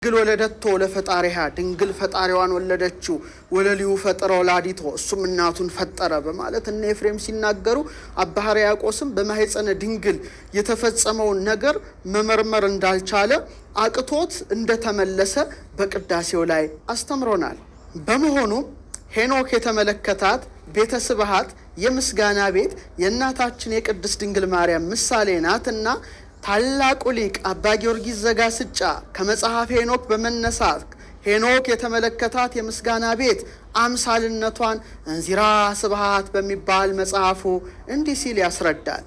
ድንግል ወለደቶ ለፈጣሪሃ፣ ድንግል ፈጣሪዋን ወለደችው፣ ወለሊሁ ፈጠረ ወላዲቶ፣ እሱም እናቱን ፈጠረ በማለት እነ ኤፍሬም ሲናገሩ፣ አባ ሕርያቆስም በማኅፀነ ድንግል የተፈጸመውን ነገር መመርመር እንዳልቻለ አቅቶት እንደተመለሰ በቅዳሴው ላይ አስተምሮናል። በመሆኑም ሄኖክ የተመለከታት ቤተ ስብሐት የምስጋና ቤት የእናታችን የቅድስት ድንግል ማርያም ምሳሌ ናትና ታላቁ ሊቅ አባ ጊዮርጊስ ዘጋስጫ ከመጽሐፍ ሄኖክ በመነሳት ሄኖክ የተመለከታት የምስጋና ቤት አምሳልነቷን እንዚራ ስብሐት በሚባል መጽሐፉ እንዲህ ሲል ያስረዳል።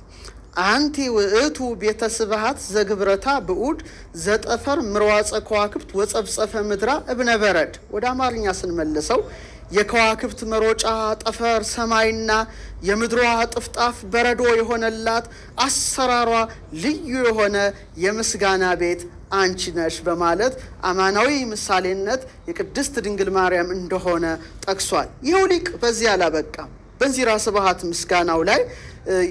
አንቲ ውእቱ ቤተ ስብሐት ዘግብረታ ብዑድ ዘጠፈር ምርዋፀ ከዋክብት ወጸፍጸፈ ምድራ እብነ በረድ። ወደ አማርኛ ስንመልሰው የከዋክብት መሮጫ ጠፈር ሰማይና የምድሯ ጥፍጣፍ በረዶ የሆነላት አሰራሯ ልዩ የሆነ የምስጋና ቤት አንቺ ነሽ በማለት አማናዊ ምሳሌነት የቅድስት ድንግል ማርያም እንደሆነ ጠቅሷል። ይኸው ሊቅ በዚህ አላበቃም። በእንዚራ ስብሐት ምስጋናው ላይ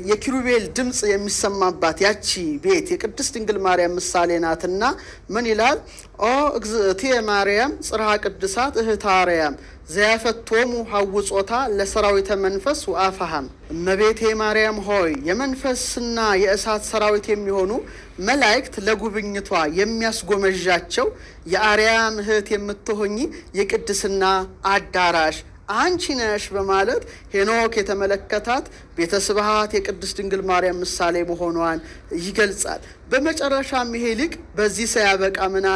የኪሩቤል ድምፅ የሚሰማባት ያቺ ቤት የቅድስት ድንግል ማርያም ምሳሌ ናትና ምን ይላል? ኦ እግዝእትየ ማርያም ጽርሐ ቅድሳት እህተ አርያም ዘያፈቶሙ ሐውጾታ ለሰራዊተ መንፈስ ወአፍሃም። እመቤቴ ማርያም ሆይ፣ የመንፈስና የእሳት ሰራዊት የሚሆኑ መላእክት ለጉብኝቷ የሚያስጎመዣቸው የአርያም እህት የምትሆኚ የቅድስና አዳራሽ አንቺ ነሽ በማለት ሄኖክ የተመለከታት ቤተ ስብሐት የቅድስት ድንግል ማርያም ምሳሌ መሆኗን ይገልጻል። በመጨረሻም ይሄ ሊቅ በዚህ ሳያበቃ ምና